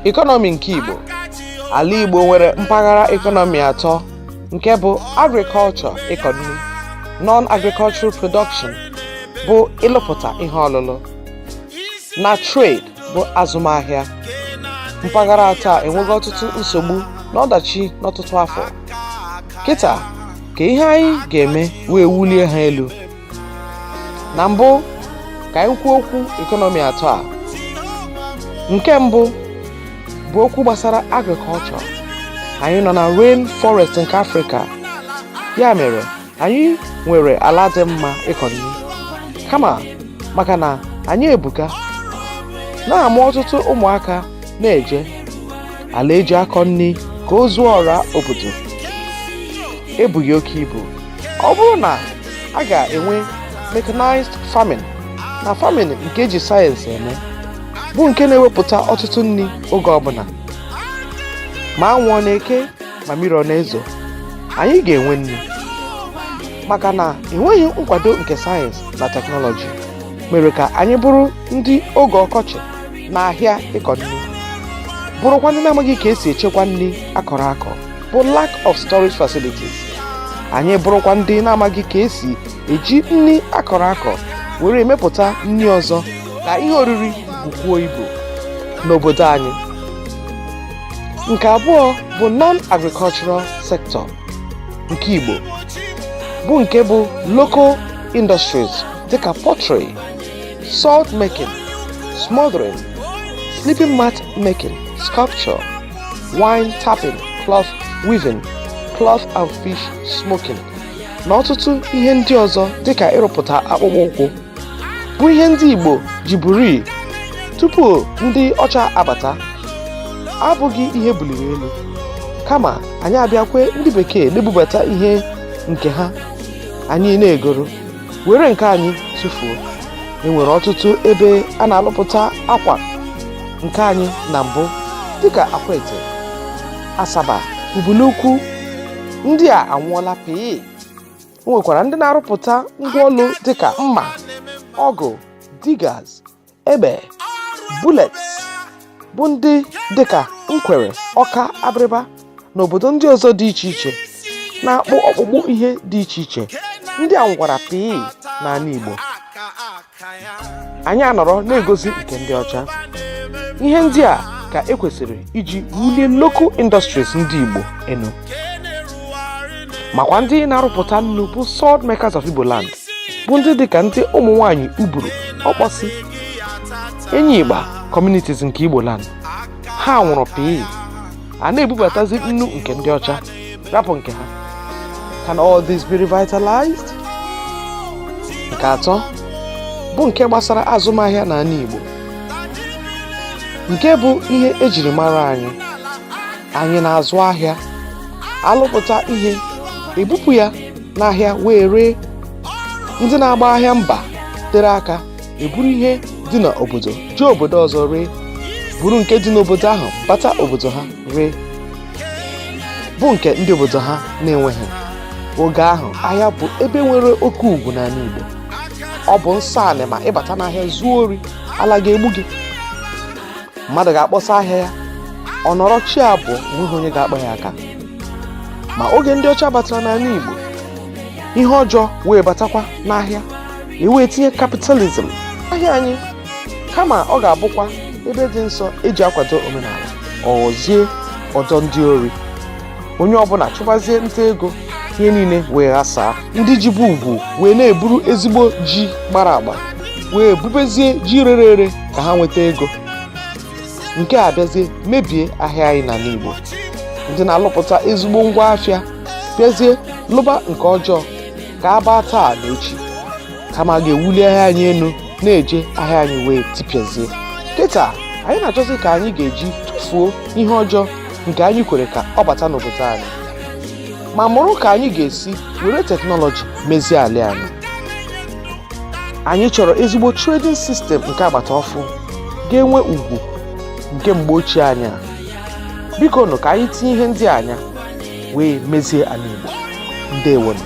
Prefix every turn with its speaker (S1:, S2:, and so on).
S1: Economy nke Igbo. Ala Igbo nwere mpaghara economy atọ, nke bụ agriculture, ịkọ nri, non-agricultural production bụ ịlụpụta ihe ọlụlụ, na trade bụ azụmahịa. Mpaghara atọ a enwego ọtụtụ nsogbu na ọdachi n'ọtụtụ afọ. Kịta ka ihe anyị ga-eme wee wulie ha elu. Na mbụ, ka anyị kwuo okwu economy atọ a. Nke mbụ bụ okwu gbasara agriculture. Anyị nọ na rain forest nke Afrịka, ya mere anyị nwere ala dị mma ịkọ nri, kama maka na anyị ebuka na-amụ ọtụtụ ụmụaka na-eje ala eji akọ nri ka o zuo ọra obodo ebughị oke ibu. Ọ bụrụ na a ga-enwe mechanized farming na farming nke eji sayensị eme, bụ nke na-ewepụta ọtụtụ nri oge ọbụla, ma anwụ ọ na-eke ma mmiri ọ na-ezo, anyị ga-enwe nri. Maka na enweghị nkwado nke sayensị na teknọlọji mere ka anyị bụrụ ndị oge ọkọchị na-ahịa ịkọ nri, bụrụkwa ndị na-amaghị ka esi echekwa nri akọrọ akọ, bụ lack of storage facilities. Anyị bụrụkwa ndị na-amaghị ka esi eji nri akọrọ akọ were emepụta nri ọzọ ka ihe oriri bukwuo ibu n'obodo anyị. Nke abụọ bụ non-agricultural sector nke Igbo, bụ nke bụ local industries dịka pottery, salt making, smothering, sleeping mat making, sculpture, wine tapping, cloth weaving, cloth and fish smoking, na ọtụtụ ihe ndị ọzọ dịka ịrụpụta akpụkpọ ụkwụ, bụ ihe ndị Igbo ji buri tupu ndị ọcha abata, abụghị ihe buliri elu, kama anyị abịakwe ndị bekee na-ebubata ihe nke ha, anyị na-egoro were nke anyị tụfuo. E nwere ọtụtụ ebe a na-alụpụta akwa nke anyị na mbụ, dịka Akwete, Asaba, Ubulukwu. Ndị a anwụọla pịị. O nwekwara ndị na-arụpụta ngwaọlụ dịka mma, ọgụ, diggers, egbe, bullets, bụ ndị dịka Nkwere, Ọka, Abịrịba na obodo ndị ọzọ dị iche iche na-akpụ ọkpụkpụ ihe dị iche iche. Ndị a nwụkwara pịị n'ala Igbo. Anyị anọrọ na-egosi nke ndị ọcha. Ihe ndị a ka ekwesịrị iji wulie local industries ndị Igbo enu, makwa ndị na-arụpụta nnu bụ salt makers of Igbo land, bụ ndị dịka ndị ụmụ nwanyị Uburu, Ọkpọsị, Enyigba communities nke Igbo land. Ha nwụrụ pịị, a na-ebubatazi nnu nke ndị ọcha, rapụ nke ha. Can all this be revitalized? Nke atọ bụ nke gbasara azụmahịa n'ala Igbo, nke bụ ihe ejiri mara anyị. Anyị na-azụ ahịa, alụpụta ihe, ebupụ ya n'ahịa wee ree. Ndị na-agba ahịa mba tere aka eburu ihe dị n'obodo jee obodo ọzọ ree, buru nke dị n'obodo ahụ bata obodo ha ree, bụ nke ndị obodo ha na-enweghị. Oge ahụ, ahịa bụ ebe nwere oke ugwu n'ala Igbo. Ọ bụ nsọ anị ma ịbata n'ahịa zuo ori, ala ga-egbu gị. Mmadụ ga-akpọsa ahịa ya, ọ nọrọ chi abụọ, onweghị onye ga-akpa ya aka. Ma oge ndị ọcha batara n'ala Igbo, ihe ọjọọ wee batakwa n'ahịa, ewee tinye capitalism ahịa anyị. Kama ọ ga-abụkwa ebe dị nsọ eji akwado omenala, ọ ghọzie ọdọ ndị ori. Onye ọbụla chụbazie nta ego, ihe niile wee ghasaa. Ndị jibu ugwu wee na-eburu ezigbo ji gbara agba wee bubezie ji rere ere ka ha nweta ego. Nke a bịazie mebie ahịa anyị n'ala Igbo. Ndị na-alụpụta ezigbo ngwa afịa bịazie lụba nke ọjọọ ka a baa taa na echi, kama a ga-ewuli ahịa anyị elu na-eje, ahịa anyị wee tipịazie. Kịta anyị na-achọzi ka anyị ga-eji tụfuo ihe ọjọọ nke anyị kwere ka ọ bata n'obodo anyị, ma mụrụ ka anyị ga-esi were teknọlọji mezie ala anyị. Anyị chọrọ ezigbo trading system nke agbata ọfụ ga-enwe ugwu nke mgbe ochie anyị a. Biko nụ, ka anyị tinye ihe ndị a anya wee mezie ala Igbo. Ndewonụ.